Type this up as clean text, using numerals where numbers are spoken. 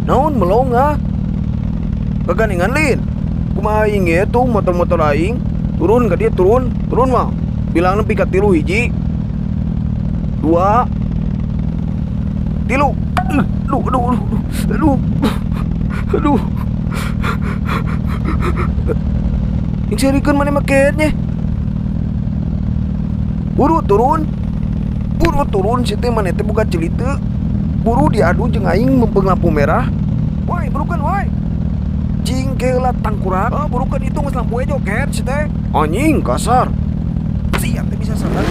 Naon melong ah? Kaganingan lin. Kumaha aing ge tuh motor-motor aing. Turun ka dieu, turun, turun mah. Bilang nepi ka tilu, hiji. Dua. Tilu. Aduh, aduh, aduh, aduh. Aduh. Yang serikeun maneh mah nya. Buru turun. Buru turun si teh, maneh teh boga ceuli teu. Buru diadu jeung aing mumpung lampu merah. Woi, burukeun woi. Cing keula tangkurak. Oh, burukeun itu geus lampu hejo ket si teh. Anjing kasar. Siap teh bisa sadar.